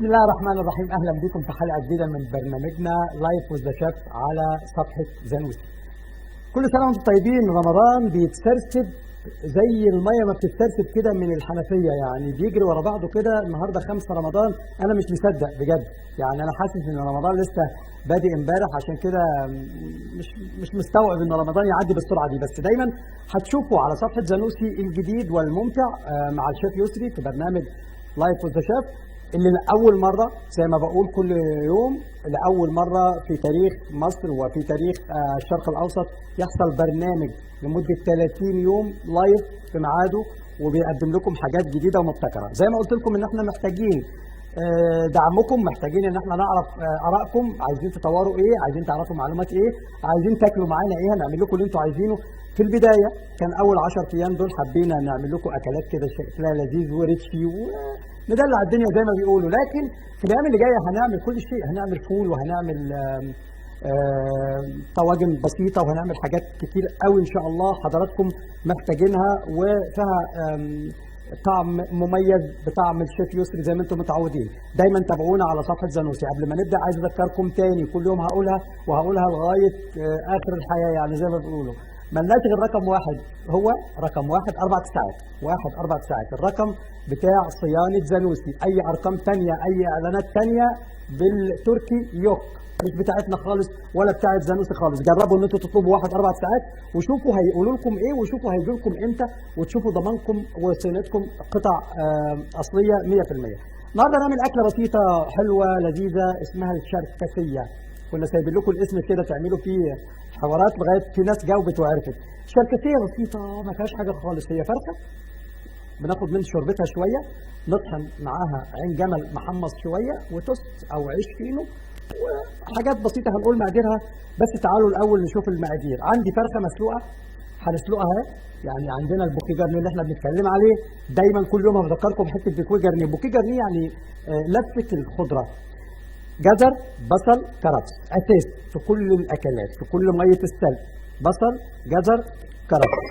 الله الرحمن الرحيم. اهلا بكم في حلقة جديدة من برنامجنا Life with the Chef على صفحة زانوسي. كل سنة وانتم طيبين. رمضان بيتسرسب زي المية ما بتتسرسب كده من الحنفية، يعني بيجري ورا بعضه كده. النهارده 5 رمضان، انا مش مصدق بجد، يعني انا حاسس ان رمضان لسه بادئ امبارح، عشان كده مش مستوعب ان رمضان يعدي بالسرعة دي. بس دايما هتشوفوا على صفحة زانوسي الجديد والممتع مع الشيف يسري في برنامج Life with the Chef، اللي لأول مرة زي ما بقول كل يوم، لأول مرة في تاريخ مصر وفي تاريخ الشرق الأوسط يحصل برنامج لمدة 30 يوم live في ميعاده، وبيقدم لكم حاجات جديدة ومبتكرة. زي ما قلت لكم إن احنا محتاجين دعمكم، محتاجين إن احنا نعرف آرائكم، عايزين تطوروا إيه، عايزين تعرفوا معلومات إيه، عايزين تاكلوا معانا إيه، هنعمل لكم اللي أنتوا عايزينه. في البداية كان أول 10 أيام دول حبينا نعمل لكم أكلات كده شكلها لذيذ وريتشي ندلع الدنيا زي ما بيقولوا، لكن في الايام اللي جاية هنعمل كل شيء، هنعمل فول وهنعمل طواجن بسيطة وهنعمل حاجات كتير قوي ان شاء الله حضراتكم محتاجينها وفيها طعم مميز بطعم الشيف يسري زي ما انتم متعودين. دايما تابعونا على صفحة زانوسي. قبل ما نبدا عايز اذكركم تاني، كل يوم هقولها وهقولها لغاية اخر الحياة، يعني زي ما بيقولوا ملناش غير رقم واحد، هو رقم 1 4 9 1 4 9، الرقم بتاع صيانة زانوسي. أي أرقام تانية، أي إعلانات تانية بالتركي yok، مش بتاعتنا خالص ولا بتاعت زانوسي خالص. جربوا إن أنتوا تطلبوا 1 4 9 وشوفوا هيقولوا لكم إيه، وشوفوا هيجوا لكم إمتى، وتشوفوا ضمانكم وصيانتكم قطع أصلية 100%. النهارده نعمل أكلة بسيطة حلوة لذيذة اسمها الشركسية. كنا سايبين لكم الاسم كده تعملوا فيه حوارات لغاية في ناس جاوبت وعرفت. الشركسيه بسيطة ما فيهاش حاجة خالص، هي فرخة بناخد من شوربتها شوية، نطحن معاها عين جمل محمص شوية وتوست او عيش فينو وحاجات بسيطة هنقول مقاديرها. بس تعالوا الاول نشوف المقادير. عندي فرخة مسلوقة هنسلقها، يعني عندنا ال bouquet garni اللي احنا بنتكلم عليه دايما كل يوم هذكركم بحته bouquet garni. bouquet garni يعني لفه الخضرة، جزر بصل كرفس، اساس في كل الاكلات، في كل مية السلق، بصل جزر كرفس.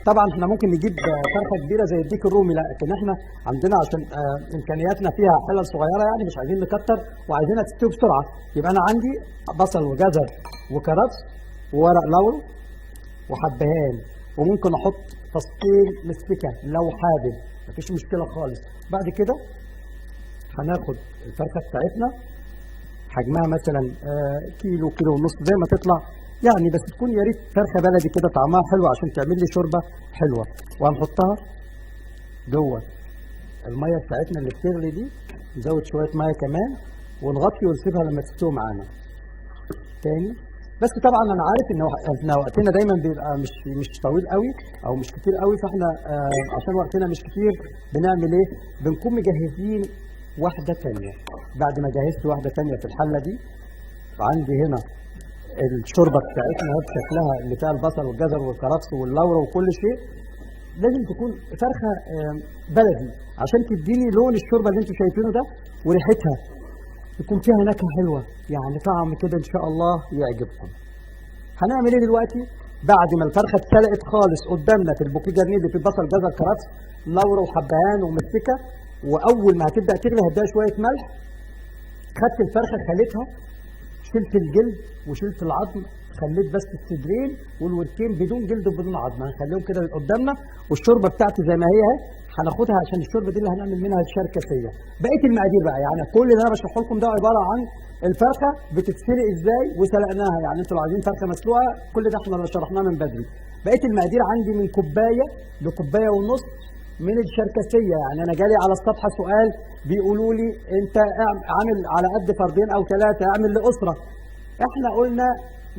طبعا احنا ممكن نجيب فرخة كبيرة زي الديك الرومي، لكن احنا عندنا عشان امكانياتنا فيها حلل صغيرة، يعني مش عايزين نكتر وعايزينها تستوي بسرعة. يبقى انا عندي بصل وجزر وكرفس وورق لورا وحبهان، وممكن احط فصين مستكه لو حابب، مفيش مشكلة خالص. بعد كده هناخد الفرخه بتاعتنا، حجمها مثلا كيلو كيلو ونص زي ما تطلع يعني، بس تكون يا ريت فرخة بلدي كده طعمها حلو عشان تعمل لي شوربة حلوة. وهنحطها جوه المية بتاعتنا اللي بتغلي دي، نزود شوية مية كمان ونغطي ونسيبها لما تستوي معانا تاني. بس طبعا انا عارف ان احنا وقتنا دايما بيبقى مش طويل قوي او مش كتير قوي، فاحنا عشان وقتنا مش كتير بنعمل ايه؟ بنكون مجهزين واحدة تانية. بعد ما جهزت واحدة تانية في الحلة دي، وعندي هنا الشوربة بتاعتنا بشكلها اللي فيها البصل والجزر والكرفس واللورة وكل شيء. لازم تكون فرخة بلدي عشان تديني لون الشوربة اللي انتم شايفينه ده، وريحتها يكون فيها نكهة حلوة، يعني طعم كده ان شاء الله يعجبكم. هنعمل ايه دلوقتي؟ بعد ما الفرخة اتسلقت خالص قدامنا في ال bouquet garni اللي فيه بصل جزر كرفس لورا وحبهان ومستكة، واول ما هتبدا تغلي هديها شوية ملح. خدت الفرخه خليتها، شلت الجلد وشلت العظم، خليت بس الصدرين والوركين بدون جلد وبدون عظم، هنخليهم كده قدامنا. والشوربه بتاعتي زي ما هي اهي هناخدها عشان الشوربة دي اللي هنعمل منها الشركسيه. بقية المقادير بقى، يعني كل اللي انا بشرحه لكم ده عبارة عن الفرخه بتتسلق ازاي وسلقناها، يعني انتوا لو عايزين فرخة مسلوقة كل ده احنا اللي شرحناه من بدري. بقية المقادير عندي من كوباية لكوبايه ونص من الشركسيه. يعني انا جالي على الصفحة سؤال بيقولوا لي انت عامل على قد فردين او 3، اعمل لاسرة. احنا قلنا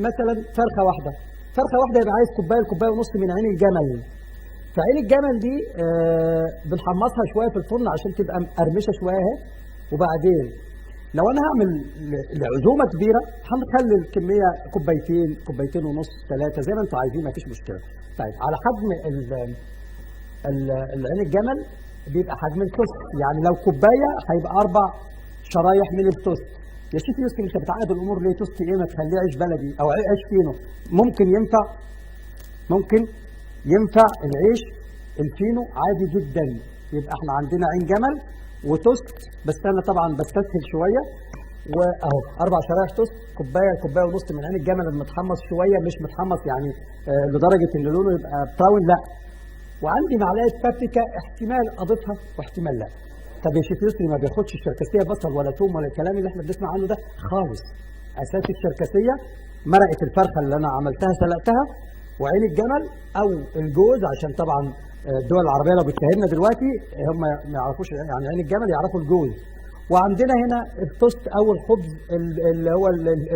مثلا فرخة واحدة، فرخة واحدة يبقى عايز كوباية لكوبايه ونص من عين الجمل. فعين الجمل دي بنحمصها شوية في الفرن عشان تبقى مقرمشه شوية اهي. وبعدين لو انا هعمل لعزومه كبيرة هنخلي الكمية كوبايتين، كوبايتين ونص، 3 زي ما انتوا عايزين، مفيش مشكلة. طيب على حجم العين الجمل بيبقى حجم التوست، يعني لو كوباية هيبقى 4 شرايح من التوست. يا شيف يوسف انت بتعقد الامور ليه؟ توست ايه؟ ما تخليه عيش بلدي او عيش فينو. ممكن ينفع، ممكن ينفع العيش الفينو عادي جدا. يبقى احنا عندنا عين جمل وتوست، بس انا طبعا بستسهل شوية. واهو 4 شرايح توست، كوباية كوباية ونص من عين الجمل المتحمص شوية، مش متحمص يعني لدرجة ان لونه يبقى brown، لا. وعندي معلقه بابريكا، احتمال اضيفها واحتمال لا. طب يا شيف يسري ما بياخدش الشركسيه بصل ولا توم ولا الكلام اللي احنا بنسمع عنه ده خالص. اساس الشركسيه مرقه الفرخه اللي انا عملتها سلقتها، وعين الجمل او الجوز، عشان طبعا الدول العربية لو بتشاهدنا دلوقتي هم ما يعرفوش يعني عين الجمل، يعرفوا الجوز. وعندنا هنا التوست او الخبز اللي هو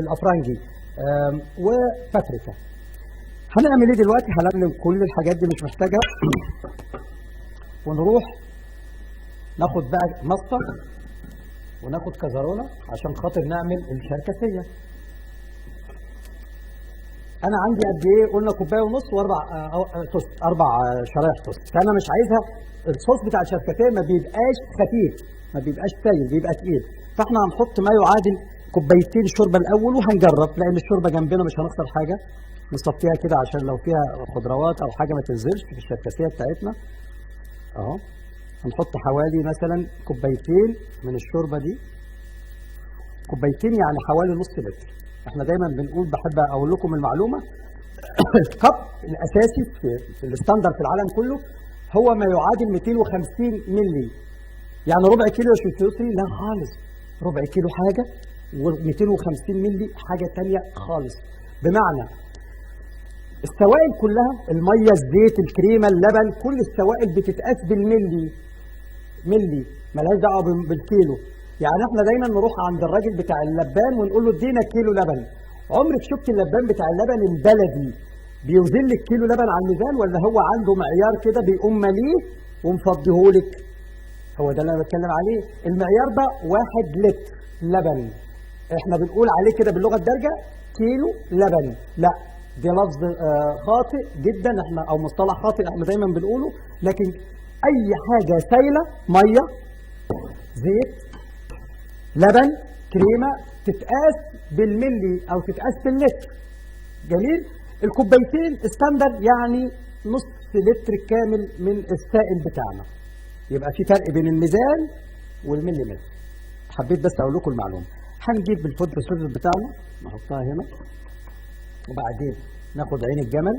الافرنجي وبابريكا. هنعمل ايه دلوقتي؟ هنلم كل الحاجات دي مش محتاجها، ونروح ناخد بقى مصه وناخد كزرونه عشان خاطر نعمل الشركسيه. انا عندي قد ايه؟ قلنا كوباية ونص واربع توست، 4 شرايح توست. فانا مش عايزها الصوص بتاع الشركسيه ما بيبقاش خفيف، ما بيبقاش سايل، بيبقى تقيل. فاحنا هنحط ما يعادل كوبايتين شوربة الاول، وهنجرب لان الشوربة جنبنا مش هنخسر حاجة. نصفيها كده عشان لو فيها خضروات او حاجة ما تنزلش في الشركسيه بتاعتنا. اهو هنحط حوالي مثلا كوبايتين من الشوربة دي، كوبايتين يعني حوالي نص لتر. احنا دايما بنقول، بحب اقول لكم المعلومة، ال cup الاساسي في ال standard في العالم كله هو ما يعادل 250 مللي، يعني ربع كيلو يا شيف يسري؟ لا خالص، ربع كيلو حاجة و250 مللي حاجة ثانية خالص. بمعنى السوائل كلها، المية، الزيت، الكريمة، اللبن، كل السوائل بتتقاس بالملي، ملي، مالهاش دعوه بالكيلو. يعني احنا دايما نروح عند الراجل بتاع اللبان ونقول له ادينا كيلو لبن. عمرك شفت اللبان بتاع اللبن البلدي بيوزن لك كيلو لبن على الميزان، ولا هو عنده معيار كده بيقوم ماليه ومفضيهولك؟ هو ده اللي انا بتكلم عليه. المعيار ده 1 لتر لبن، احنا بنقول عليه كده باللغة الدارجة كيلو لبن. لا، ده لفظ خاطئ جدا، احنا او مصطلح خاطئ احنا دايما بنقوله. لكن اي حاجة سايله، مية، زيت، لبن، كريمة، تتقاس بالملي او تتقاس باللتر. جميل. الكوبايتين standard يعني نص لتر كامل من السائل بتاعنا. يبقى في فرق بين الميزان والملي متر. حبيت بس اقول لكم المعلومة. هنجيب ال food processor بتاعنا نحطها هنا، وبعدين ناخد عين الجمل.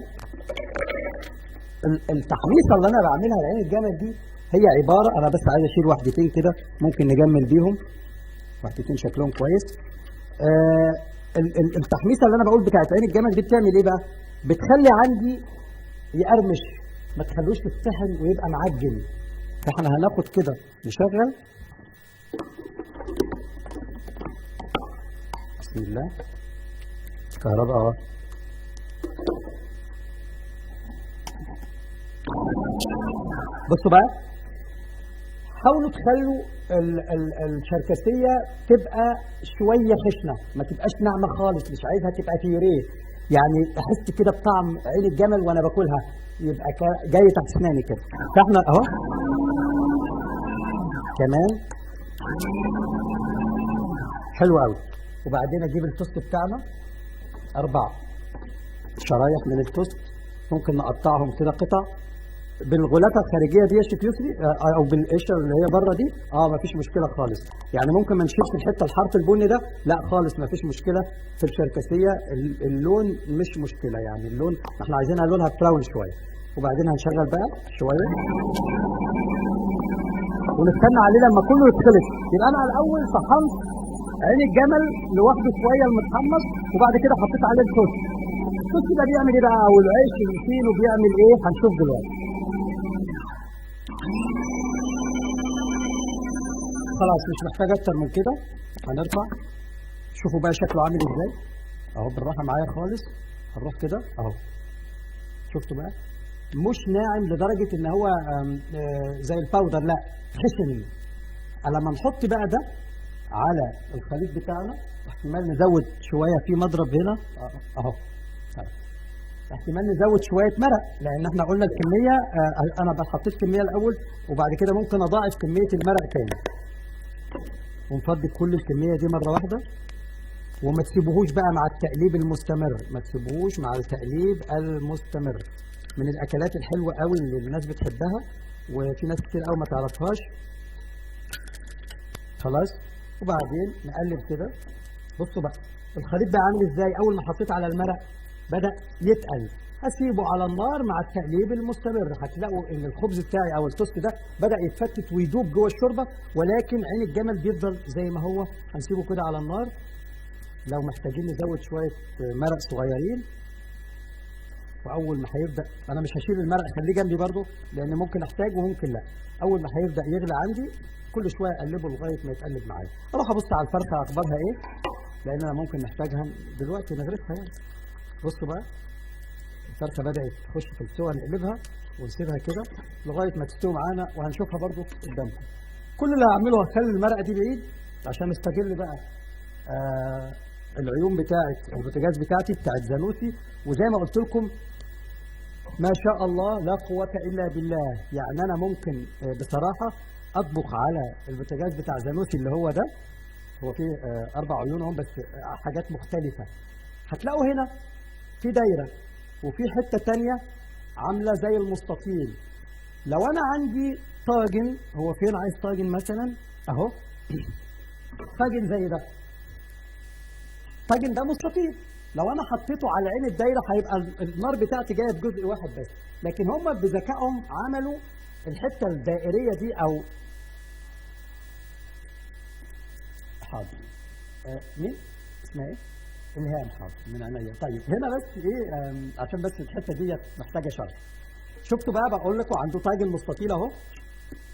التحميصه اللي انا بعملها لعين الجمل دي هي عبارة، انا بس عايز اشيل واحدتين كده ممكن نجمل بيهم، واحدتين شكلهم كويس. التحميصه اللي انا بقول بتاعت عين الجمل دي بتعمل ايه بقى؟ بتخلي عندي يقرمش، ما تخلوش يتسحن ويبقى معجن. فاحنا هناخد كده نشغل، بسم الله، كهرباء اهو. بصوا بقى، حاولوا تخلوا الشركسيه تبقى شوية خشنه، ما تبقاش ناعمة خالص، مش عايزها تبقى بيوريه، يعني احس كده بطعم عين الجمل وانا باكلها، يبقى جاي تحت اسناني كده. فاحنا اهو كمان حلو قوي. وبعدين اجيب التوست بتاعنا، 4 شرايح من التوست، ممكن نقطعهم كده قطع بالغلافه الخارجية دي يا شيف يسري، او بالقشره اللي هي بره دي، مفيش مشكلة خالص. يعني ممكن ما نشيلش الحتة الحرف البني ده، لا خالص مفيش مشكلة. في الشركسيه اللون مش مشكلة، يعني اللون احنا عايزينها لونها براون شوية. وبعدين هنشغل بقى شوية ونستنى عليه لما كله يتخلط. يبقى انا على الاول طحنت عين الجمل لوحده شوية المتحمص، وبعد كده حطيت عليه التوست. التوست ده بيعمل ايه بقى؟ او العيش الفينو بيعمل ايه؟ هنشوف دلوقتي. خلاص مش محتاج اكتر من كده. هنرفع، شوفوا بقى شكله عامل ازاي اهو، بالراحة معايا خالص. هنروح كده اهو، شفتوا بقى؟ مش ناعم لدرجة ان هو زي ال powder، لا خشن. لما نحط بقى ده على الخليط بتاعنا، احتمال نزود شوية في مضرب هنا اهو، احتمال نزود شوية مرق، لان احنا قلنا الكمية، انا حطيت كمية الاول وبعد كده ممكن اضاعف كمية المرق تاني. ونفضي كل الكمية دي مرة واحدة، وما تسيبوهوش بقى مع التقليب المستمر، ما تسيبوهوش مع التقليب المستمر. من الاكلات الحلوة قوي اللي الناس بتحبها، وفي ناس كتير قوي ما تعرفهاش. خلاص. وبعدين نقلب كده. بصوا بقى الخليط بقى عامل ازاي. اول ما حطيت على المرق بدأ يتقل. هسيبه على النار مع التقليب المستمر. هتلاقوا ان الخبز بتاعي او التوست ده بدأ يتفتت ويدوب جوه الشوربة، ولكن عين الجمل بيفضل زي ما هو. هنسيبه كده على النار. لو محتاجين نزود شوية مرق صغيرين. واول ما هيبدا، انا مش هشيل المرق، خليه جنبي برده لان ممكن احتاج وممكن لا. اول ما هيبدا يغلي عندي كل شوية اقلبه لغاية ما يتقلب معايا. اروح ابص على الفرخه اخبارها ايه، لان انا ممكن نحتاجها دلوقتي نغرفها يعني. بصوا بقى الفرخه بدات تخش في السوا، نقلبها ونسيبها كده لغاية ما تستوي معانا، وهنشوفها برده قدامكم. كل اللي هعمله هخلي المرقه دي بعيد عشان استغل بقى العيون بتاعت البوتاجاز بتاعتي بتاعت زانوسي. وزي ما قلت لكم ما شاء الله لا قوة إلا بالله، يعني أنا ممكن بصراحة أطبخ على البوتاجاز بتاع زانوسي اللي هو ده، هو فيه 4 عيون اهم بس حاجات مختلفة. هتلاقوا هنا في دايرة وفي حتة تانية عاملة زي المستطيل. لو أنا عندي طاجن، هو فين عايز طاجن مثلا؟ أهو طاجن زي ده، طاجن ده مستطيل. لو انا حطيته على عين الدايرة هيبقى النار بتاعتي جاية بجزء واحد بس، لكن هم بذكائهم عملوا الحتة الدائريه دي. او حاضر، مين اسمها ايه؟ الهام. حاضر من عينيا. طيب هنا بس ايه، عشان بس الحتة دي محتاجه شرح. شفتوا بقى، بقول لكم عنده طاجن مستطيل اهو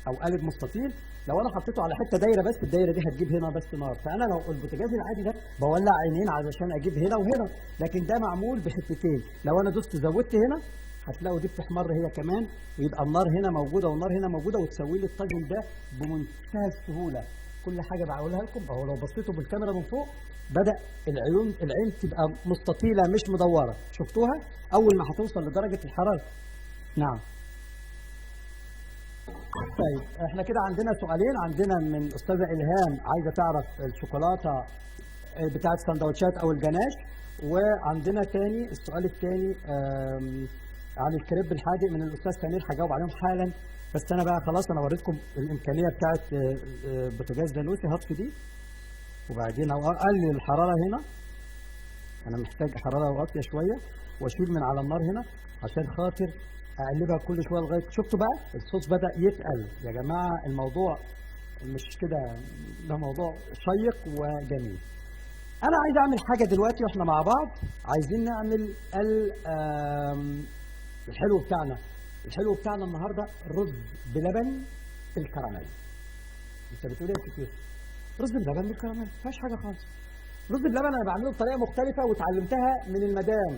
او قالب مستطيل. لو انا حطيته على حتة دايرة بس، الدايرة دي هتجيب هنا بس نار. فانا لو البوتاجاز العادي ده بولع عينين علشان اجيب هنا وهنا، لكن ده معمول بحتتين. لو انا دوست زودت هنا هتلاقوا دي بتحمر هي كمان، ويبقى النار هنا موجودة والنار هنا موجودة، وتسوي لي الطاجن ده بمنتهى السهولة. كل حاجة بقولها لكم اهو. لو بصيتوا بالكاميرا من فوق بدا العين تبقى مستطيله مش مدورة. شفتوها؟ اول ما هتوصل لدرجة الحرارة. نعم. طيب احنا كده عندنا سؤالين. عندنا من استاذه الهام عايزه تعرف الشوكولاتة بتاعه السندوتشات او الجناش، وعندنا تاني السؤال الثاني عن الكريب الحادق من الاستاذ سمير، هجاوب عليهم حالا. بس انا بقى خلاص انا وريتكم الامكانية بتاعه بوتاجاز زانوسي. هطفي دي وبعدين اقلل الحرارة هنا، انا محتاج حرارة واطية شوية، واشيل من على النار هنا عشان خاطر اقلبها كل شوية لغاية. شفتوا بقى الصوص بدا يتقل يا جماعة. الموضوع مش كده، ده موضوع شيق وجميل. انا عايز اعمل حاجة دلوقتي واحنا مع بعض. عايزين نعمل الحلو بتاعنا. الحلو بتاعنا النهارده رز بلبن بالكراميل. انت بتقول ايه يا كتير؟ رز بلبن بالكراميل ما فيهاش حاجة خالص. رز بلبن انا بعمله بطريقة مختلفة وتعلمتها من المدام.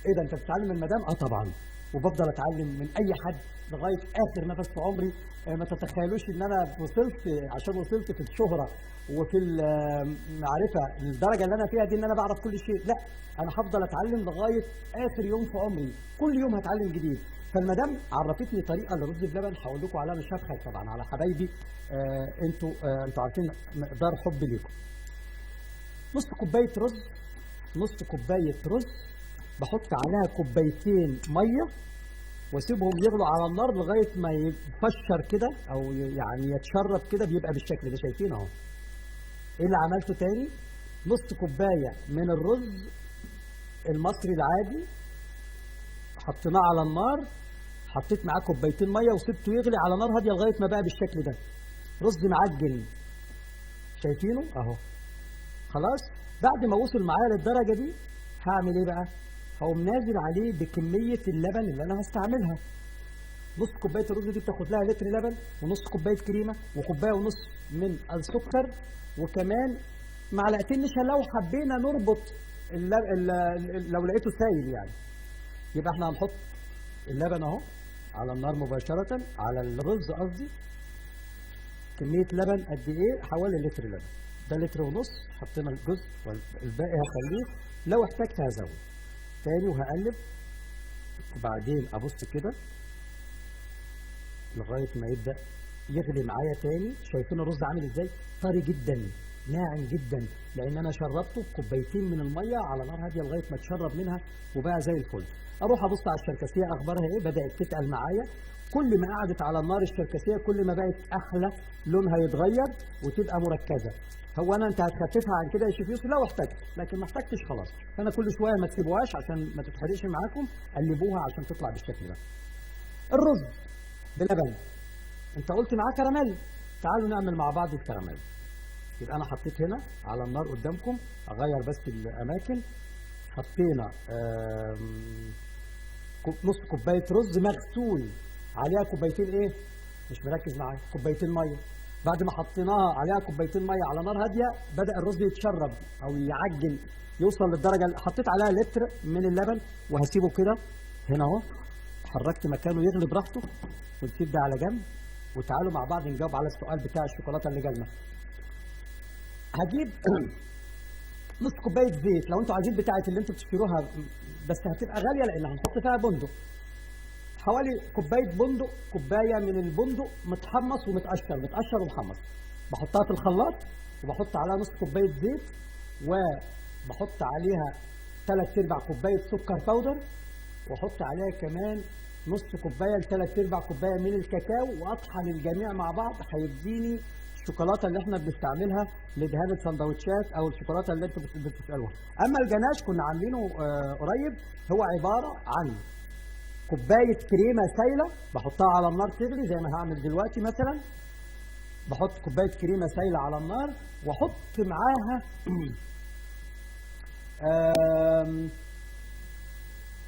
ايه ده، انت بتتعلم من المدام؟ اه طبعا، وبفضل اتعلم من اي حد لغاية اخر نفس في عمري. ما تتخيلوش ان انا وصلت، عشان وصلت في الشهرة وفي المعرفة للدرجة اللي انا فيها دي ان انا بعرف كل شيء. لا، انا هفضل اتعلم لغاية اخر يوم في عمري، كل يوم هتعلم جديد. فالمدام عرفتني طريقه للرز بلبن هقول لكم عليها، مش هبخل طبعا على حبايبي. انتوا عارفين مقدار حبي ليكم. نص كوباية رز، نص كوباية رز بحط عليها كوبايتين مية واسيبهم يغلوا على النار لغاية ما يفشر كده او يعني يتشرب كده، بيبقى بالشكل ده. شايفين اهو. ايه اللي عملته تاني؟ نص كوباية من الرز المصري العادي حطيناه على النار، حطيت معاه كوبايتين مية وسبته يغلي على نار هادية لغاية ما بقى بالشكل ده، رز معجن. شايفينه اهو. خلاص بعد ما وصل معايا للدرجة دي هعمل ايه بقى؟ هقوم نازل عليه بكمية اللبن اللي انا هستعملها. نص كوباية الرز دي بتاخد لها لتر لبن، ونص كوباية كريمة، وكوبايه ونص من السكر، وكمان معلقتين نشا لو حبينا نربط لو لقيته سايل يعني. يبقى احنا هنحط اللبن اهو على النار مباشرة، على الرز قصدي. كمية لبن قد ايه؟ حوالي لتر لبن. ده لتر ونص، حطينا الجزء والباقي هخليه لو احتجت هزود تاني، وهقلب وبعدين ابص كده لغاية ما يبدا يغلي معايا تاني. شايفين الرز عامل ازاي؟ طري جدا. ناعم جدا، لان انا شربته بكوبايتين من المية على نار هادية لغاية ما اتشرب منها وبقى زي الفل. اروح ابص على الشركسيه اخبارها ايه، بدات تتقل معايا. كل ما قعدت على النار الشركسيه كل ما بقت احلى، لونها يتغير وتبقى مركزه. هو انا انت هتخففها عن كده يا شيف يوسف؟ لو احتجت، لكن ما احتجتش خلاص. فانا كل شوية ما تسيبوهاش عشان ما تتحرقش معاكم، قلبوها عشان تطلع بالشكل ده. الرز بلبن، انت قلت معاه كراميل، تعالوا نعمل مع بعض الكراميل. يبقى انا حطيت هنا على النار قدامكم، اغير بس الاماكن. حطينا نص كوباية رز مغسول، عليها كوبايتين ايه؟ مش مركز معايا، كوبايتين مية. بعد ما حطيناها عليها كوبايتين مية على نار هادية، بدا الرز يتشرب او يعجن، يوصل للدرجة اللي حطيت عليها لتر من اللبن، وهسيبه كده هنا اهو، حركت مكانه يغلي براحته، ونسيب ده على جنب. وتعالوا مع بعض نجاوب على السؤال بتاع الشوكولاتة اللي جالنا. هجيب نص كوباية زيت، لو انتوا عايزين بتاعه اللي انتوا بتشتروها، بس هتبقى غالية لان هنحط فيها بندق. حوالي كوباية بندق، كوباية من البندق متحمص ومتقشر، متقشر ومحمص. بحطها في الخلاط وبحط عليها نص كوباية زيت، وبحط عليها 3/4 كوباية سكر powder، واحط عليها كمان نص كوباية ل3/4 كوباية من الكاكاو، واطحن الجميع مع بعض. هيديني الشوكولاتة اللي احنا بنستعملها لدهان السندوتشات او الشوكولاتة اللي انتوا بتسالوها. اما الجناش كنا عاملينه قريب، هو عبارة عن كوباية كريمة سايله بحطها على النار تغلي زي ما هعمل دلوقتي مثلا. بحط كوباية كريمة سايله على النار، واحط معاها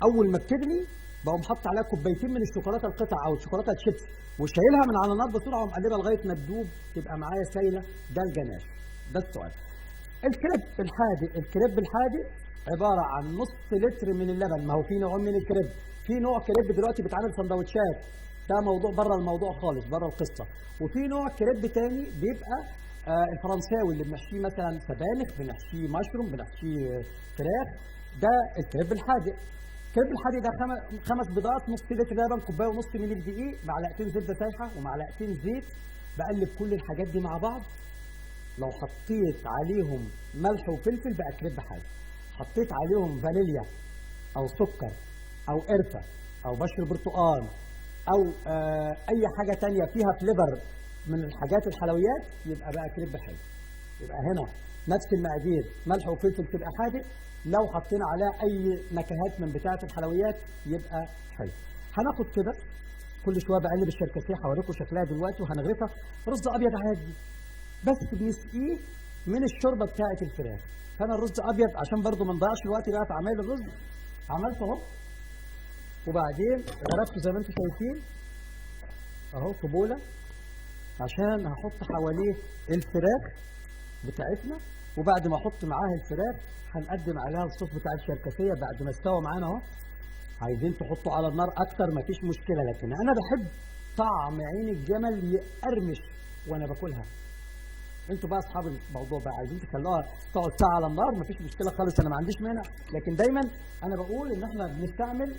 اول ما بتغلي بقوم حاطط عليها كوبايتين من الشوكولاتة القطع او الشوكولاتة الشيبس، وشايلها من على النار بسرعة ومقلبها لغاية ما تدوب تبقى معايا سايله. ده الجناش. ده السؤال. الكريب الحادق، الكريب الحادق عبارة عن نص لتر من اللبن. ما هو في نوعين من الكريب، في نوع كريب دلوقتي بيتعمل سندوتشات، ده موضوع بره الموضوع خالص، بره القصة. وفي نوع كريب تاني بيبقى الفرنساوي اللي بنحشيه مثلا سبانخ، بنحشيه مشروم، بنحشيه فراخ، ده الكريب الحادق. الكريب الحادق ده 5 بيضات، نص لتر لبن، كوباية ونص من الدقيق، معلقتين زبدة سايحه ومعلقتين زيت. بقلب كل الحاجات دي مع بعض. لو حطيت عليهم ملح وفلفل بقى كريب حادق. حطيت عليهم فانيليا او سكر او قرفه او بشر برتقال او اي حاجة ثانية فيها flavor من الحاجات الحلويات، يبقى بقى كريب حلو. يبقى هنا نفس المقادير، ملح وفلفل تبقى حادق، لو حطينا عليها اي نكهات من بتاعه الحلويات يبقى حلو. هناخد كده كل شوية بقلب الشركسيه، هوريكم شكلها دلوقتي، وهنغرفها رز ابيض عادي بس بنسقيه من الشوربة بتاعه الفراخ. فانا الرز ابيض عشان برضو ما نضيعش الوقت بقى في عمايل الرز، عملته اهو، وبعدين غرفته زي ما انتم شايفين اهو في بوله، عشان هحط حواليه الفراخ بتاعتنا. وبعد ما احط معاها الفراخ هنقدم عليها الصوص بتاع الشركسيه بعد ما استوى معانا اهو. عايزين تحطوا على النار اكتر مفيش مشكلة، لكن انا بحب طعم عين الجمل يقرمش وانا باكلها. انتوا بقى اصحاب الموضوع بقى، عايزين تخلوها تقعد ساعة على النار مفيش مشكلة خالص، انا ما عنديش مانع، لكن دايما انا بقول ان احنا بنستعمل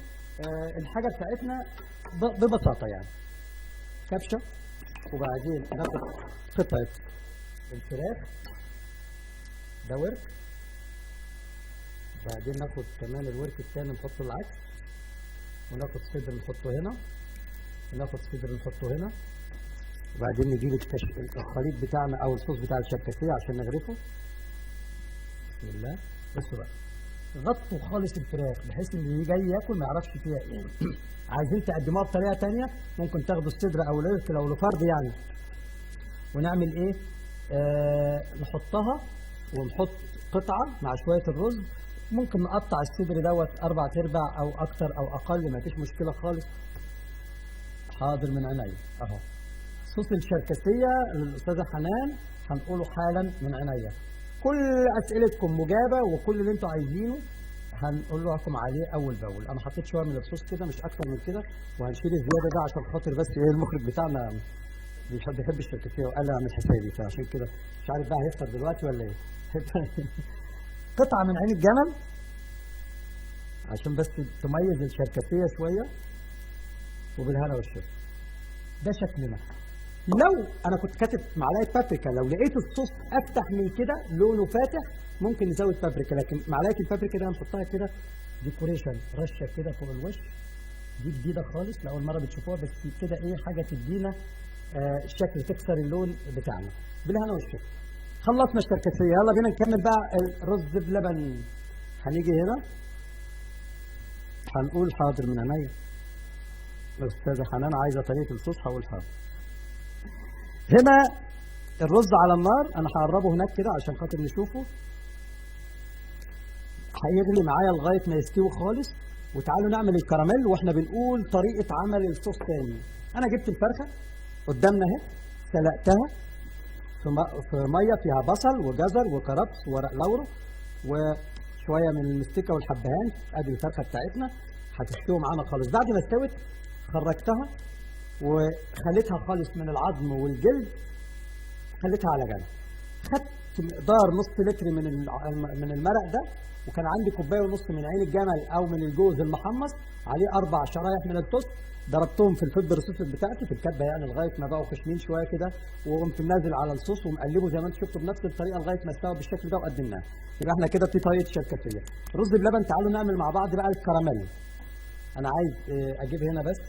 الحاجة بتاعتنا ببساطة يعني. كبشة، وبعدين ناخد قطعه الفراخ، ده ورك، وبعدين ناخد كمان الورك الثاني نحطه العكس، وناخد صدر نحطه هنا، وناخد صدر نحطه هنا، وبعدين نجيب الخليط بتاعنا او الصوص بتاع الشركسيه عشان نغرفه. بسم الله. بصوا بقى، غطوا خالص الفراخ بحيث ان اللي جاي ياكل ما يعرفش فيها ايه. عايزين تقدموها بطريقة ثانية، ممكن تاخدوا الصدر او الورك لو لفرد يعني، ونعمل ايه؟ نحطها ونحط قطعه مع شوية الرز. ممكن نقطع الصدر دوت 4/4 او اكتر او اقل، ما فيش مشكلة خالص. حاضر من عينيا اهو. صوص الشركسيه للاستاذه حنان هنقوله حالا من عينيا. كل اسئلتكم مجابه، وكل اللي انتوا عايزينه هنقول لكم عليه اول باول. انا حطيت شوية من الصوص كده مش اكتر من كده، وهنشيل الزيادة ده عشان خاطر بس ايه، المخرج بتاعنا بيحب الشركسيه وقال لي اعمل حسابي، فعشان كده مش عارف بقى هيفطر دلوقتي ولا ايه. قطعه من عين الجمل عشان بس تميز الشركسيه شوية، وبالهنا والشفا. ده شكلنا. لو انا كنت كاتب معلقه بابريكا، لو لقيت الصوص افتح من كده لونه فاتح ممكن نزود بابريكا، لكن معلقه البابريكا ده هنحطها كده decoration، رشه كده فوق الوش. دي جديدة خالص لاول مرة بتشوفوها، بس كده ايه حاجة تدينا شكل تكسر اللون بتاعنا. بالهنا والشفا. خلصنا الشركسيه، يلا بينا نكمل بقى الرز بلبن. هنيجي هنا هنقول حاضر من عينيا. الاستاذة حنان عايزه طريقه الصوص، هقول حاضر. هنا الرز على النار، انا هقربه هناك كده عشان خاطر نشوفه. هيغلي معايا لغاية ما يستوي خالص. وتعالوا نعمل الكراميل واحنا بنقول طريقه عمل الصوص تاني. انا جبت الفرخه قدامنا اهي، سلقتها في مية فيها بصل وجزر وكرفس وورق لورو وشوية من المستكه والحبهان. ادي الفرخه بتاعتنا هتستوي معانا خالص. بعد ما استوت خرجتها وخليتها خالص من العظم والجلد، خليتها على جنب. خدت مقدار نص لتر من المرق ده، وكان عندي كوباية ونص من عين الجمل او من الجوز المحمص، عليه 4 شرايح من التوست، ضربتهم في ال food processor بتاعتي في الكبه يعني لغاية ما بقوا خشنين شوية كده، وقمت نازل على الصوص ومقلبه زي ما انتم شفتوا بنفس الطريقة لغاية ما استوى بالشكل ده وقدمناه. يبقى احنا كده في طريقه شركسيه. رز بلبن. تعالوا نعمل مع بعض بقى الكراميل. انا عايز اجيب هنا بس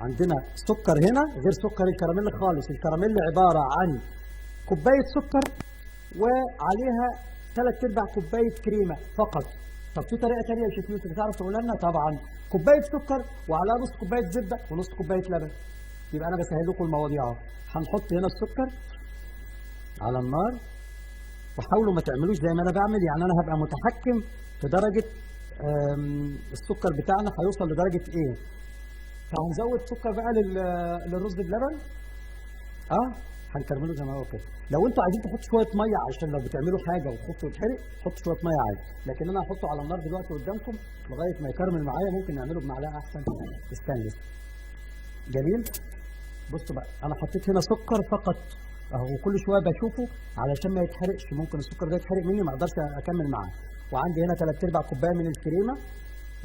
عندنا سكر هنا غير سكر الكراميل خالص. الكراميل عبارة عن كوباية سكر وعليها 3/4 كوباية كريمة فقط. طب في طريقه ثانية يا شيف يوسف تعرف تقول لنا؟ طبعا كوباية سكر وعليها نص كوباية زبدة ونص كوباية لبن. يبقى انا بسهل لكم المواضيع اهو. هنحط هنا السكر على النار، وحاولوا ما تعملوش زي ما انا بعمل، يعني انا هبقى متحكم في درجه السكر بتاعنا هيوصل لدرجة ايه. فهنزود سكر بقى للرز بلبن. هنكرمله زي ما هو كده. لو انتوا عايزين تحطوا شوية مية عشان لو بتعملوا حاجة وخفتوا يتحرق حطوا شوية مية عادي، لكن انا هحطه على النار دلوقتي قدامكم لغاية ما يكرمل معايا. ممكن نعمله بمعلقه احسن ستانلس. جميل. بصوا بقى انا حطيت هنا سكر فقط اهو، كل شوية بشوفه علشان ما يتحرقش، ممكن السكر ده يتحرق مني ما اقدرش اكمل معاه. وعندي هنا 3/4 كوباية من الكريمة،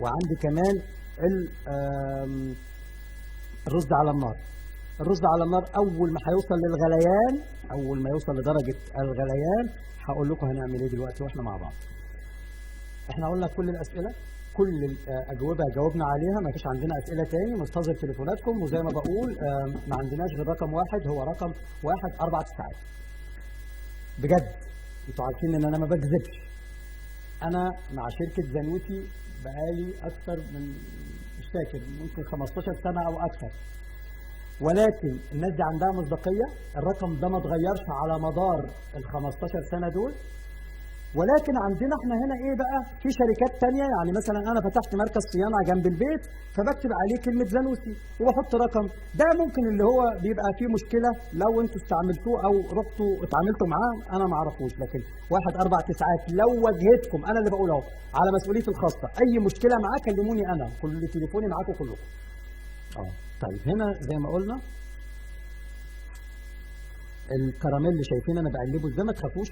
وعندي كمان الرز على النار. الرز على النار اول ما هيوصل للغليان، اول ما يوصل لدرجة الغليان هقول لكم هنعمل ايه دلوقتي واحنا مع بعض. احنا قلنا كل الاسئلة، كل الاجوبة جاوبنا عليها، ما فيش عندنا اسئلة تاني. منتظر تليفوناتكم، وزي ما بقول ما عندناش غير رقم واحد، هو رقم 149. بجد انتوا عارفين ان انا ما بكذبش. انا مع شركة زانوتي بقالي اكثر من مش فاكر ممكن 15 سنة او اكثر، ولكن الناس دي عندها مصداقية. الرقم ده ما اتغيرش على مدار ال 15 سنة دول. ولكن عندنا احنا هنا ايه بقى؟ في شركات تانية، يعني مثلا انا فتحت مركز صيانة جنب البيت فبكتب عليه كلمة زانوسي وبحط رقم، ده ممكن اللي هو بيبقى فيه مشكلة لو انتوا استعملتوه او رحتوا اتعاملتوا معاه، انا ما اعرفوش. لكن 149 لو واجهتكم، انا اللي بقول اهو على مسؤوليتي الخاصة، اي مشكلة معاه كلموني انا، كل تليفوني معاكم كلكم. طيب هنا زي ما قلنا الكراميل اللي شايفين انا بقلبه ازاي، ما تخافوش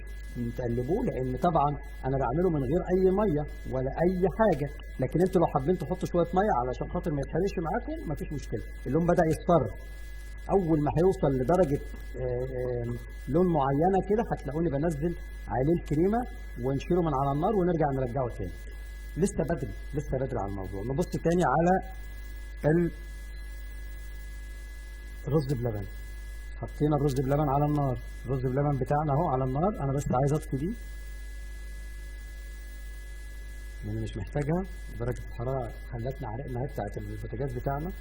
تقلبوه لان طبعا انا بعمله من غير اي مية ولا اي حاجة، لكن انتوا لو حابين تحطوا شوية مية علشان خاطر ما يتحرقش معاكم مفيش مشكلة. اللون بدا يصفر، اول ما هيوصل لدرجة لون معينة كده هتلاقوني بنزل عليه الكريمة ونشيله من على النار ونرجع نرجعه تاني. لسه بدري، لسه بدري على الموضوع. نبص تاني على الرز بلبن. حطينا الرز بلبن على النار، الرز بلبن بتاعنا اهو على النار. انا بس عايز اطفي دي لان مش محتاجها، درجه الحرارة خلتنا عرقنا اهي بتاعت البوتاجاز بتاعنا.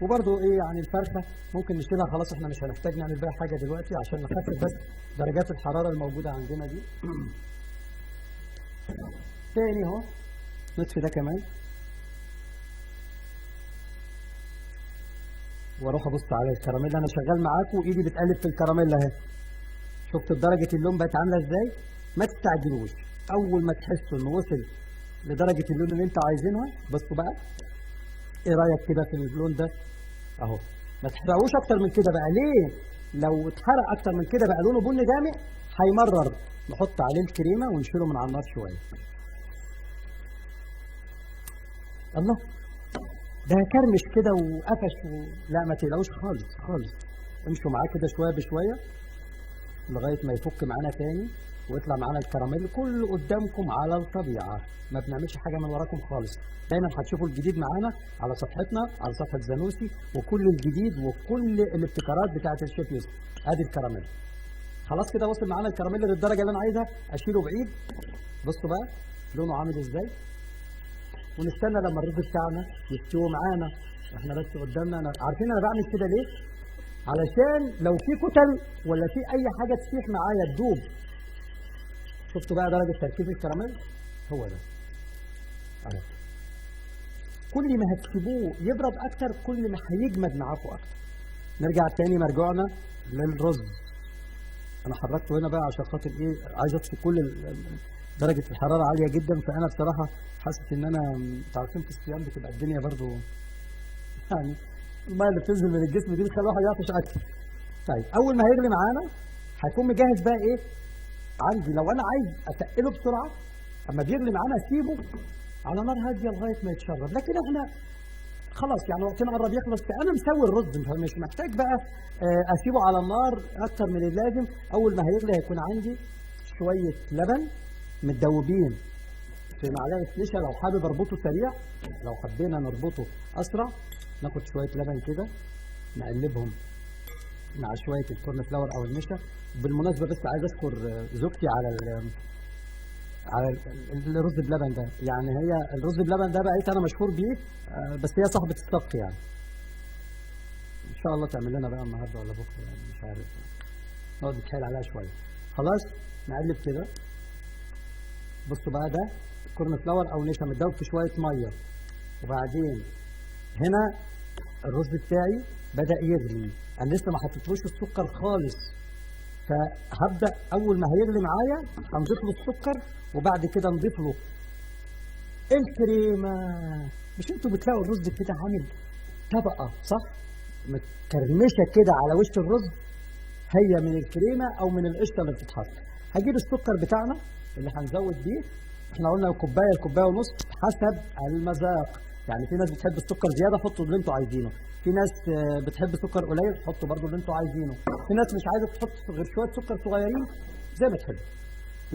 وبرده ايه يعني الفرخه ممكن نشيلها خلاص، احنا مش هنحتاج نعمل بيها حاجة دلوقتي عشان نخفف بس درجات الحرارة الموجودة عندنا دي. تاني اهو نطفي ده كمان، واروح ابص على الكراميل. انا شغال معاكم وايدي بتقلب في الكراميل اهي. شفتوا درجه اللون بقت عامله ازاي؟ ما تستعجلوش، اول ما تحسوا انه وصل لدرجة اللون اللي انتوا عايزينها، بصوا بقى ايه رايك كده في اللون ده اهو. ما تحرقوش اكتر من كده بقى، ليه؟ لو اتحرق اكتر من كده بقى لونه بني غامق هيمرر. نحط عليه الكريمة ونشيله من على النار شوية. الله، ده كرمش كده وقفش لا ما تقلقوش خالص خالص. امشوا معاه كده شوية بشوية لغاية ما يفك معانا تاني ويطلع معانا الكراميل كله قدامكم على الطبيعة، ما بنعملش حاجة من وراكم خالص. دايما هتشوفوا الجديد معانا على صفحتنا، على صفحة زانوسي، وكل الجديد وكل الابتكارات بتاعه الشيف يوسف. ادي الكراميل خلاص كده وصل معانا الكراميل للدرجة اللي انا عايزها، اشيله بعيد. بصوا بقى لونه عامل ازاي، ونستنى لما الرز بتاعنا يستوي معانا. احنا بس قدامنا، أنا عارفين انا بعمل كده ليه؟ علشان لو في كتل ولا في اي حاجة تسيح معايا تدوب. شفتوا بقى درجه تركيز الكراميل؟ هو ده اهو. كل ما هتسيبوه يبرد اكتر كل ما هيجمد معاكم اكتر. نرجع تاني مرجعنا للرز. انا حركته هنا بقى عشان خاطر ايه؟ عايز اطفي كل درجه الحرارة عالية جدا، فانا بصراحة حاسس ان انا، انتوا عارفين في الصيام بتبقى الدنيا برضو يعني المية اللي بتنزل من الجسم دي بتخلي الواحد يعطش اكتر. طيب اول ما هيغلي معانا هيكون مجهز بقى ايه؟ عندي لو انا عايز اتقله بسرعة اما بيغلي معانا اسيبه على نار هادية لغاية ما يتشرب، لكن احنا خلاص يعني وقتنا قرب يخلص، فانا مسوي الرز فمش محتاج بقى اسيبه على النار اكتر من اللازم. اول ما هيغلي هيكون عندي شوية لبن متدوبين في معلقه نشا، لو حابب اربطه سريع، لو حبينا نربطه اسرع ناخد شوية لبن كده نقلبهم مع شوية ال corn flour او النشا. بالمناسبة بس عايز اشكر زوجتي على الرز بلبن ده، يعني هي الرز بلبن ده بقيت انا مشهور بيه، بس هي صاحبه السبق يعني. ان شاء الله تعمل لنا بقى النهارده ولا بكره يعني مش عارف، نقعد نتحايل عليها شوية. خلاص نقلب كده. بصوا بقى ده corn flour او نشا متدوب في شوية مية، وبعدين هنا الرز بتاعي بدا يغلي، انا لسه ما حطيتلوش السكر خالص، فهبدا اول ما هيغلي معايا هنضيف له السكر، وبعد كده نضيف له الكريمة. مش انتوا بتلاقوا الرز كده عامل طبقه صح؟ متكرمشه كده على وش الرز، هي من الكريمة او من القشطه اللي بتتحط. هجيب السكر بتاعنا اللي هنزود بيه، احنا قلنا كوباية لكوبايه ونص حسب المذاق، يعني في ناس بتحب السكر زيادة حطوا اللي انتوا عايزينه، في ناس بتحب سكر قليل حطوا برضو اللي انتوا عايزينه، في ناس مش عايزه تحط غير شوية سكر صغيرين زي ما تحبوا.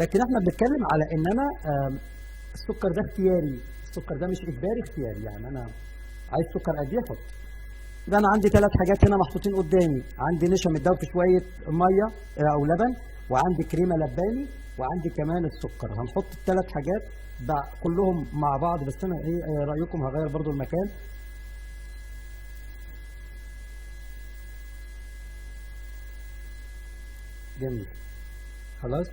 لكن احنا بنتكلم على ان انا السكر ده اختياري، السكر ده مش اجباري، اختياري، يعني انا عايز سكر قد ايه احط. يبقى انا عندي 3 حاجات هنا محطوطين قدامي، عندي نشا متدوب في شوية مية او لبن، وعندي كريمة لباني، وعندي كمان السكر. هنحط ال3 حاجات كلهم مع بعض، بس انا ايه رايكم؟ هغير برضو المكان. جميل خلاص،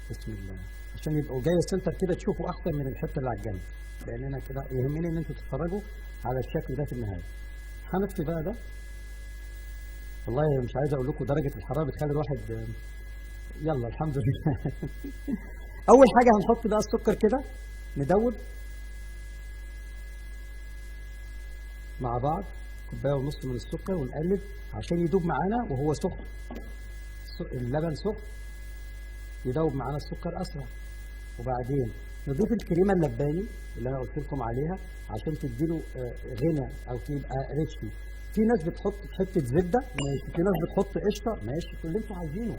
بسم الله، عشان يبقوا جاي السنتر كده تشوفوا احسن من الحتة اللي على الجنب، لان انا كده يهمني ان انتوا تتفرجوا على الشكل ده في النهاية. هنطفي بقى ده. والله مش عايز اقول لكم درجه الحرارة بتخلي الواحد، يلا الحمد لله. اول حاجة هنحط بقى السكر كده، ندوب مع بعض كوباية ونص من السكر ونقلب عشان يدوب معانا وهو سخن، اللبن سخن يدوب معانا السكر اسرع. وبعدين نضيف الكريمة اللباني اللي انا قلت لكم عليها عشان تديله غنى او تبقى ريتشي. في ناس بتحط حتة زبدة ماشي، في ناس بتحط قشطه ماشي، كل اللي انتوا عايزينه.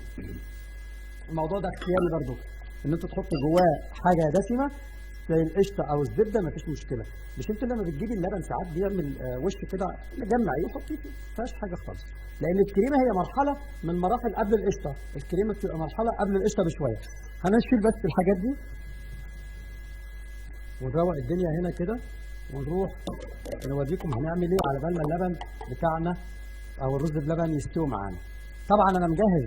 الموضوع ده اختياري برضه، ان انتوا تحطوا جواه حاجة دسمة زي القشطه او الزبدة مفيش مشكلة. مش انتوا لما بتجيبي اللبن ساعات بيعمل وش كده مجمع ايه، حطيه فيه، ما فيهاش حاجة خالص، لان الكريمة هي مرحلة من مراحل قبل القشطه، الكريمة بتبقى مرحلة قبل القشطه بشوية. هنشيل بس الحاجات دي ونروق الدنيا هنا كده، ونروح نوريكم هنعمل ايه على بال ما اللبن بتاعنا او الرز بلبن يستوي معانا. طبعا انا مجهز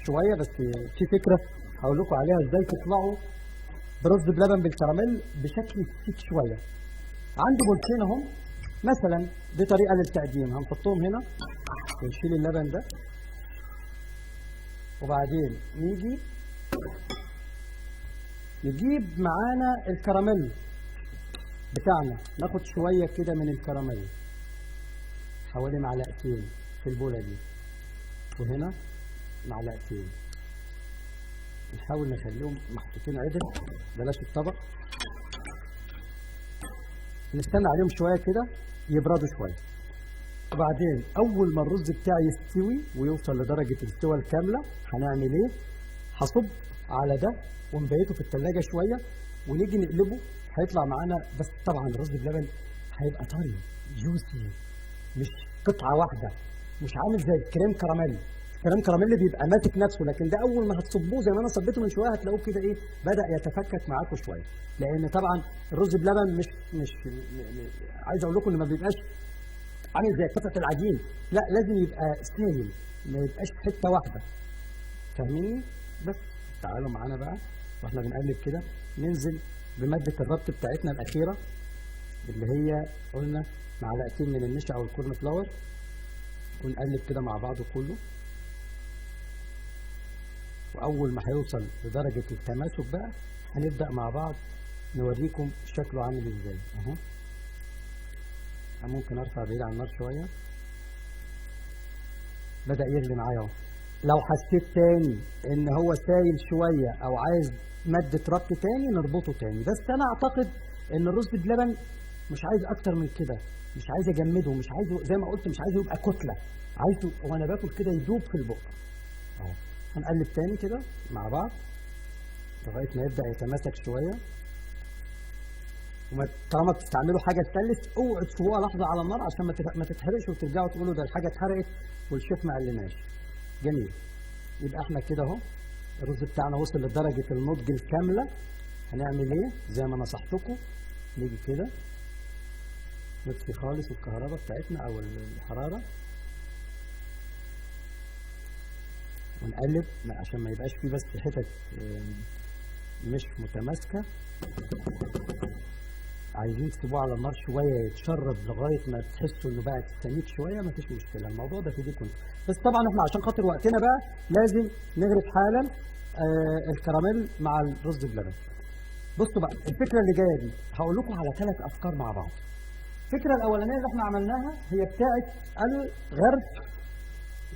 شوية، بس في فكرة هقول لكم عليها ازاي تطلعوا برز بلبن بالكراميل بشكل شيك شوية. عندي بولتين اهم مثلا، دي طريقه للتقديم، هنحطهم هنا ونشيل اللبن ده، وبعدين نيجي نجيب معانا الكراميل بتاعنا، ناخد شوية كده من الكراميل حوالي معلقتين في البوله دي، وهنا معلقتين، نحاول نخليهم محطوطين عدل، بلاش الطبق، نستنى عليهم شوية كده يبردوا شوية. وبعدين اول ما الرز بتاعي يستوي ويوصل لدرجة الاستواء الكاملة هنعمل ايه؟ هصب على ده ونبيته في الثلاجة شوية ونيجي نقلبه، هيطلع معانا. بس طبعا الرز بلبن هيبقى طري juicy، مش قطعه واحدة، مش عامل زي الكريم كراميل. الكريم كراميل بيبقى ماسك نفسه، لكن ده اول ما هتصبوه زي ما انا صبيته من شوية هتلاقوه كده ايه، بدا يتفكك معاكم شوية. لان طبعا الرز بلبن مش عايز اقول لكم انه ما بيبقاش عامل زي قطعه العجين، لا لازم يبقى سايل، ما يبقاش حتة واحدة. فاهميني؟ بس تعالوا معانا بقى واحنا بنقلب كده ننزل بمادة الربط بتاعتنا الاخيرة اللي هي قلنا معلقتين من النشا او ال corn flour، ونقلب كده مع بعضه كله. واول ما هيوصل لدرجة التماسك بقى هنبدا مع بعض نوريكم شكله عامل ازاي. اهو ممكن ارفع بعيد عن النار شوية، بدا يغلي معايا اهو. لو حسيت تاني ان هو سايل شوية او عايز مادة ربط تاني نربطه تاني، بس انا اعتقد ان الرز بلبن مش عايز اكتر من كده، مش عايز اجمده، مش عايزه زي ما قلت مش عايزه يبقى كتلة، عايزه وانا باكل كده يدوب في البق. اهو هنقلب تاني كده مع بعض لغاية ما يبدا يتماسك شوية. وما طالما بتستعملوا حاجة ستانلس اوعوا تسيبوها لحظة على النار عشان ما تتحرقش وترجعوا تقولوا ده الحاجة اتحرقت والشيف ما قالناش. جميل، يبقى احنا كده اهو الرز بتاعنا وصل لدرجة النضج الكاملة. هنعمل ايه؟ زي ما نصحتكم نيجي كده نطفي خالص الكهرباء بتاعتنا او الحرارة ونقلب عشان ما يبقاش فيه بس حتت مش متماسكة. عايزين تسيبوه على النار شوية يتشرب لغاية ما تحسوا انه بقى سميك شوية، مفيش مشكلة، الموضوع ده في ايديكم انتوا. بس طبعا احنا عشان خاطر وقتنا بقى لازم نغرف حالا الكراميل مع الرز بلبن. بصوا بقى الفكرة اللي جاية دي هقول لكم على 3 افكار مع بعض. الفكرة الاولانية اللي احنا عملناها هي بتاعه الغرف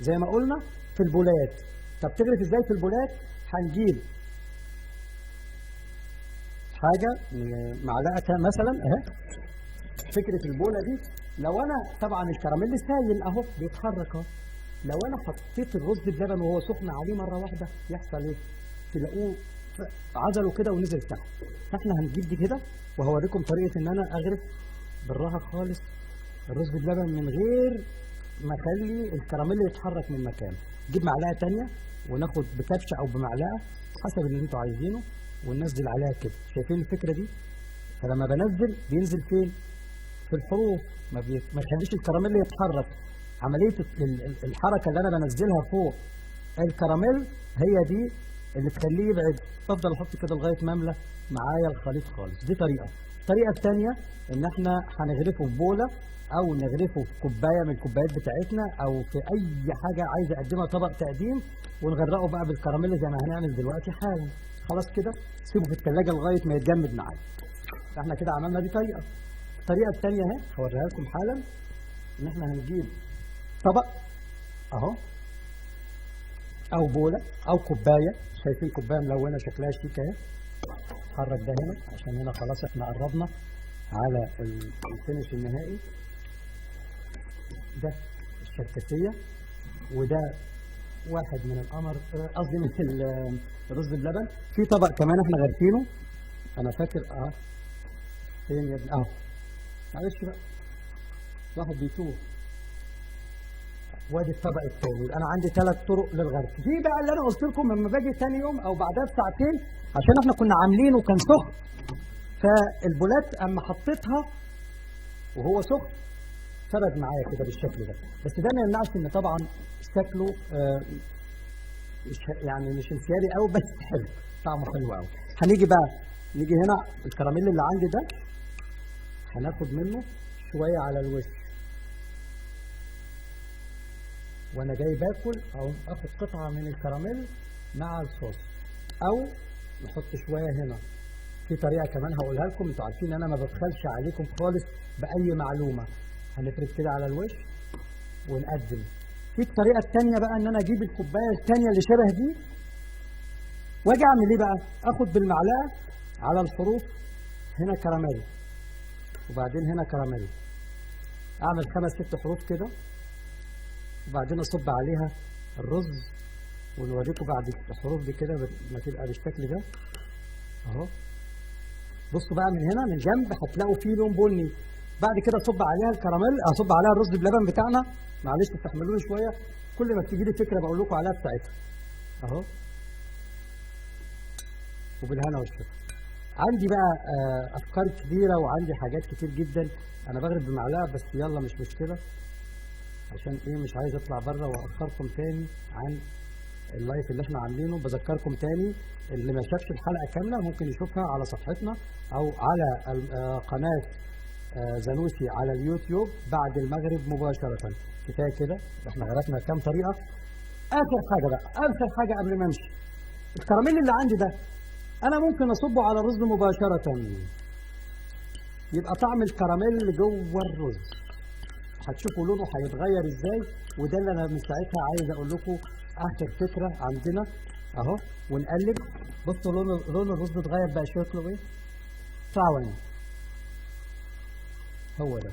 زي ما قلنا في البولات. طب تغرف ازاي في البولات؟ هنجيب حاجة معلقه مثلا اهي. فكرة البوله دي لو انا طبعا الكراميل سايل اهو بيتحرك اهو، لو انا حطيت الرز بلبن وهو سخن عليه مرة واحدة يحصل ايه؟ تلاقوه عزله كده ونزل تحت. فاحنا هنجيب دي كده وهوريكم طريقه ان انا اغرف بالراحة خالص الرز بلبن من غير ما اخلي الكراميل يتحرك من مكانه. نجيب معلقه ثانية وناخد بكبشه او بمعلقه حسب اللي انتوا عايزينه وننزل عليها كده. شايفين الفكرة دي؟ فلما بنزل بينزل فين؟ في الحروف، ما يخليش الكراميل يتحرك. عملية الحركة اللي انا بنزلها فوق الكراميل هي دي اللي تخليه يبعد. بفضل احط كده لغاية ما املى معايا الخليط خالص. دي طريقه. الطريقة الثانية ان احنا هنغرفه في بوله او نغرفه في كوباية من الكوبايات بتاعتنا او في اي حاجة عايز اقدمها طبق تقديم، ونغرقه بقى بالكراميل زي ما هنعمل دلوقتي حالا. خلاص كده سيبه في الثلاجة لغاية ما يتجمد معايا. احنا كده عملنا دي طريقه. الطريقة الثانية اهي هوريها لكم حالا، ان احنا هنجيب طبق اهو او بوله او كوباية. شايفين كوباية ملونة شكلها شيك اهي. حرك ده هنا عشان هنا خلاص احنا قربنا على الفينش النهائي. ده الشركسيه، وده واحد من القمر، قصدي من الرز بلبن. في طبق كمان احنا غارفينه، انا فاكر فين يا ابني؟ معلش بقى واحد بيتوه. وادي الطبق الثاني. انا عندي 3 طرق للغرف. دي بقى اللي انا قلت لكم لما باجي ثاني يوم او بعدها بساعتين، عشان احنا كنا عاملينه كان سخن، فالبولات اما حطيتها وهو سخن فرد معايا كده بالشكل ده. بس ده ما يمنعش ان طبعا شكله مش يعني مش انسيابي قوي، بس حلو، طعمه حلو قوي. هنيجي بقى نيجي هنا الكراميل اللي عندي ده هناخد منه شوية على الوش، وانا جاي باكل اقوم اخد قطعه من الكراميل مع الصوص، او نحط شوية هنا. في طريقه كمان هقولها لكم، انتوا عارفين انا ما ببخلش عليكم خالص باي معلومة. هنفرد كده على الوش ونقدم. في الطريقة الثانية بقى ان انا اجيب الكوباية الثانية اللي شبه دي واجي اعمل ايه بقى؟ اخد بالمعلقه على الحروف هنا كراميل، وبعدين هنا كراميل، اعمل 5 6 حروف كده، وبعدين اصب عليها الرز، ونوريكم بعد الحروف دي كده ما تبقى بالشكل ده اهو. بصوا بقى من هنا من جنب هتلاقوا فيه لون بني. بعد كده اصب عليها الكراميل، اصب عليها الرز بلبن بتاعنا. معلش استحملوني شوية، كل ما بتيجي لي فكرة بقول لكم عليها بتاعتها اهو. وبالهنا والشفا. عندي بقى افكار كبيرة وعندي حاجات كتير جدا. انا بغرب بمعلقه بس يلا مش مشكلة، عشان ايه مش عايز اطلع بره واخركم تاني عن ال live اللي احنا عاملينه. بذكركم تاني اللي ما شافش الحلقة كاملة ممكن يشوفها على صفحتنا او على قناة زانوسي على اليوتيوب بعد المغرب مباشرة. كفاية كده، احنا غرفنا كام طريقه. اخر حاجة بقى، اخر حاجة قبل ما امشي، الكراميل اللي عندي ده انا ممكن اصبه على الرز مباشرة، يبقى طعم الكراميل جوه الرز. هتشوفوا لونه هيتغير ازاي، وده اللي انا من ساعتها عايز اقول لكم اخر فكرة عندنا اهو. ونقلب، بصوا لون الرز اتغير بقى شكله ايه؟ براون. هو ده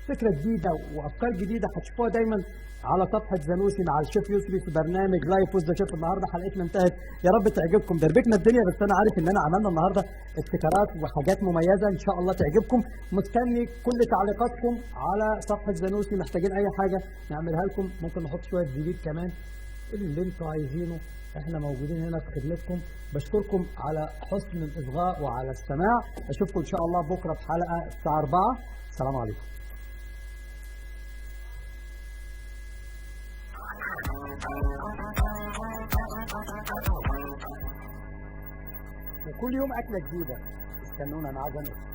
فكرة جديدة وافكار جديدة هتشوفوها دايما على صفحة زانوسي مع الشيف يسري في برنامج Live with the Chef. النهارده حلقتنا انتهت، يا رب تعجبكم. دربكنا الدنيا، بس انا عارف ان انا عملنا النهارده ابتكارات وحاجات مميزة ان شاء الله تعجبكم. مستني كل تعليقاتكم على صفحة زانوسي، محتاجين اي حاجة نعملها لكم، ممكن نحط شوية زبيب كمان، اللي انتوا عايزينه احنا موجودين هنا في خدمتكم. بشكركم على حسن الاصغاء وعلى السماع. اشوفكم ان شاء الله بكره في حلقة الساعة 4. السلام عليكم. وكل يوم أكلة جديدة، استنونا مع زانوسي.